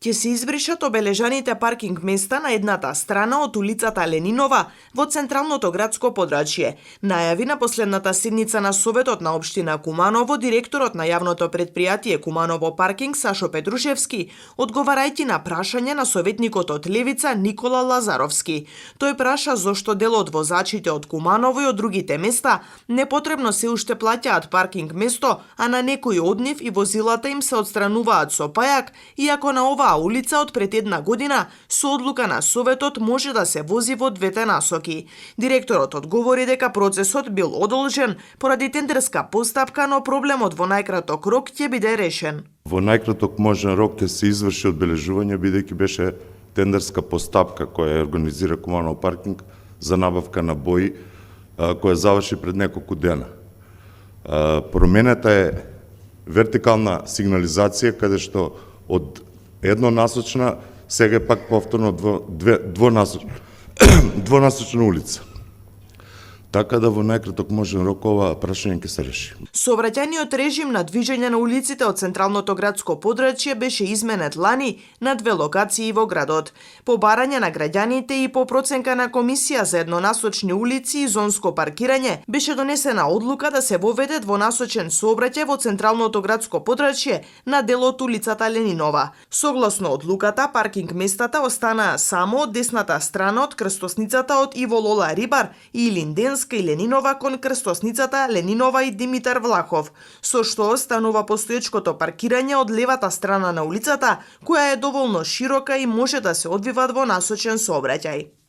Ќе се избришат обележаните паркинг места на едната страна од улицата Ленинова во централното градско подрачје. Најави на последната седница на Советот на општина Куманово директорот на јавното предпријатие Куманово паркинг Сашо Петрушевски, одговарајќи на прашање на советникот од Левица Никола Лазаровски. Тој праша зошто дел од возачите од Куманово и од другите места непотребно се уште плаќаат паркинг место, а на некои од нив и возилата им се отстрануваат со пајак, иако на оваа улица од пред една година со одлука на Советот може да се вози во двете насоки. Директорот одговори дека процесот бил одолжен поради тендерска постапка, но проблемот во најкраток рок ќе биде решен. Во најкраток можен рок ќе се изврши одбележување бидејќи беше тендерска постапка која ја организира Куманово паркинг за набавка на бои која заврши пред неколку дена. Промената е вертикална сигнализација каде што од еднонасочна сега пак повторно двонасочна улица. Така да во најкраток можен рок ова прашање ќе се реши. Сообраќајниот режим на движење на улиците од централното градско подрачје беше изменет лани на 2 локации во градот. По барање на граѓаните и по проценка на комисија за еднонасочни улици и зонско паркирање беше донесена одлука да се воведе двонасочен сообраќај во централното градско подрачје на дел од улицата Ленинова. Согласно одлуката, паркинг местата останаа само од десната страна од крстосницата од Иво Лола Рибар и Линденска и Ленинова кон крстосницата Ленинова и Димитар Влахов, со што останува постоечкото паркирање од левата страна на улицата, која е доволно широка и може да се одвива двонасочен сообраќај.